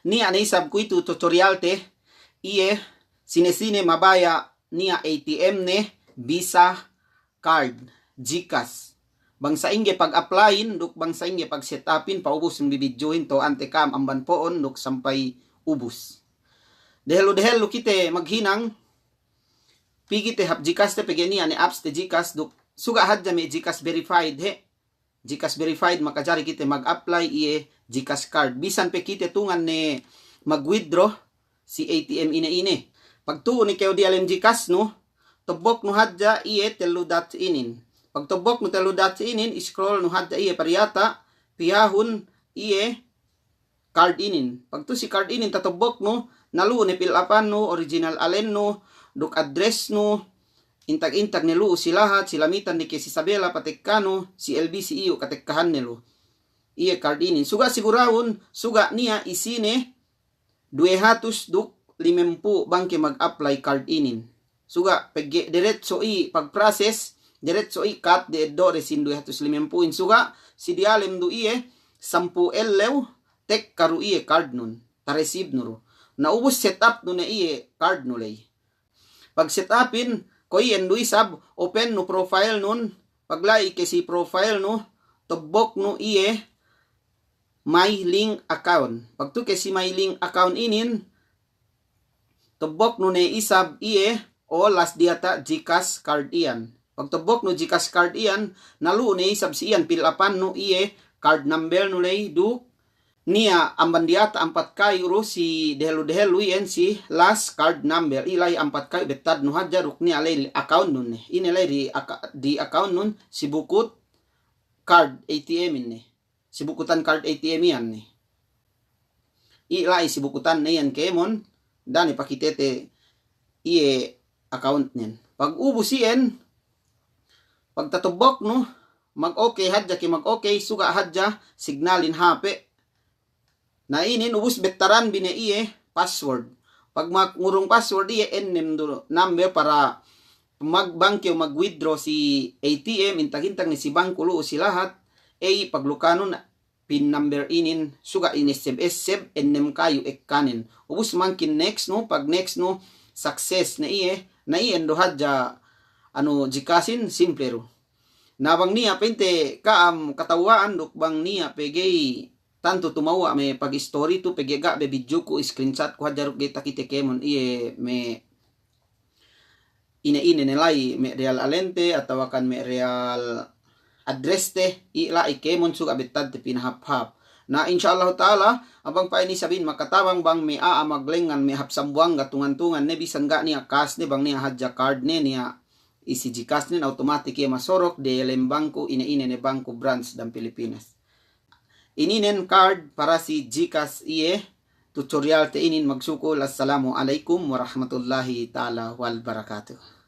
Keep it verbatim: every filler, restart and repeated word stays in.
Niya' ne isab kuwe'itu tutorial te, iye sine-sine mabaya' niya' A T M ne, Visa card, GCash. Bang sa'ingge pag-apply-in duk bang sa'ingge pag-set up-in, pa'ubusun bi bidjuhin, to'o ante ka'am amban po'on duk sampay ubus. Dehellu-dehellu kite maghinang, pī kite hap GCash te, pegge' niya' ne apps te GCash duk suga' hadja me' GCash verified he. GCash verified, makajari kite mag-apply iye GCash card. Bisan pe kite tungan ne mag-withdraw si A T M ine-ine. Pagtu'u ne kew diyalem GCash nu, tobboknu hadja iye tellu dot inin. Pagtobboknu tellu dot inin, scroll nu hadja iye padiyata', pihahun iye card inin. Pagtu'u si card inin tatobboknu, na lu'u ne fill up-annu, original alennu, duk address-nu, intag-intag ne lu'u si lahat, si Lamitan ne ke si Isabela patekkanu, si L B C iyu' katekkahanne lu. Iye card inin. Suga' sigurawun, suga' niya' isine duwe hatus duk limempū' bang ke mag-apply card inin. Suga' pegge' diretso i pag-process, diretso i cut de eddo' de sin duwe hatus limempū'in. Suga' si diyalem du iye sampū' ellew tekka du iye card nun, ta-receive nu du. Na ubus set up nu ne iye card nu ley. Pag-set up-in, ko' iyan du isab, open nu profile nun, pagla'i ke si profile nu, tobboknu iye My Link Account. Pagtu'u ke si My Link Account inin, tobboknu ne isab iye, o, last diyata' GCash card iyan. Pagtobboknu GCash card iyan, na lu'u ne isab si iyan fill up-annu iye card number nu ley duk niya' amban diyata' ampat kayu' du si dehellu-dehellu iyan si last card number. I la'i ampat kayu' bettadnu hadja duk niya' la'i account nun ne. Ine la'i di aka-, di account nun, si bukut card A T M inin ne. Si bukutan card A T M iyan ne. I la'i si bukutan ne iyan kēmon, da'a ne pakitete iye account nen. Pag ubus iyan, pagtatobboknu, mag-okay hadja ke mag-okay, suga' hadja signal-in hape. Na inin ubus bettaran bi ne iye password. Pag mag-, ngurung password iye ennem du number para mag-, bang kew mag-withdraw si A T M, intag-intag ne si bangku lu'u si lahat, ey, paglukanun pin number inin, suga' inesseb-esseb, ennem kayu' ekkanen. Ubus mangkin next nu, pag next nu, success ne iye, na iyan du hadja, anu, GCash-in, simple du. Na bang niya' pa'inte ka'am katawwa'an duk bang niya' pe ga'i tantu tumawwa' me' pag-story tu, pegge' ga' be bidjuku, screenshot ku hadja duk ga'i takite kēmon iye me' ine-ine ne la'i, me' real alente atawakan me' real address te, i la'i kēmon suga' bettadte pinahāp-hāp. Na, insya Allahu ta'ala, bang pa'in isab in makatabang bang me' a'a maglengngan me' hāp Sambuwangga tungan-tungan ne, bisan ga' niya' cash ne, bang niya' hadja card ne, niya' isi GCash nen, automatic iye masorok diyalem bangku, ine-ine ne bangku branch dem Pilipinas. Ininen card para si GCash iye tutorial te inin, magsukul. Assalamu alaikum warahmatullahi ta'ala wabarakatuh.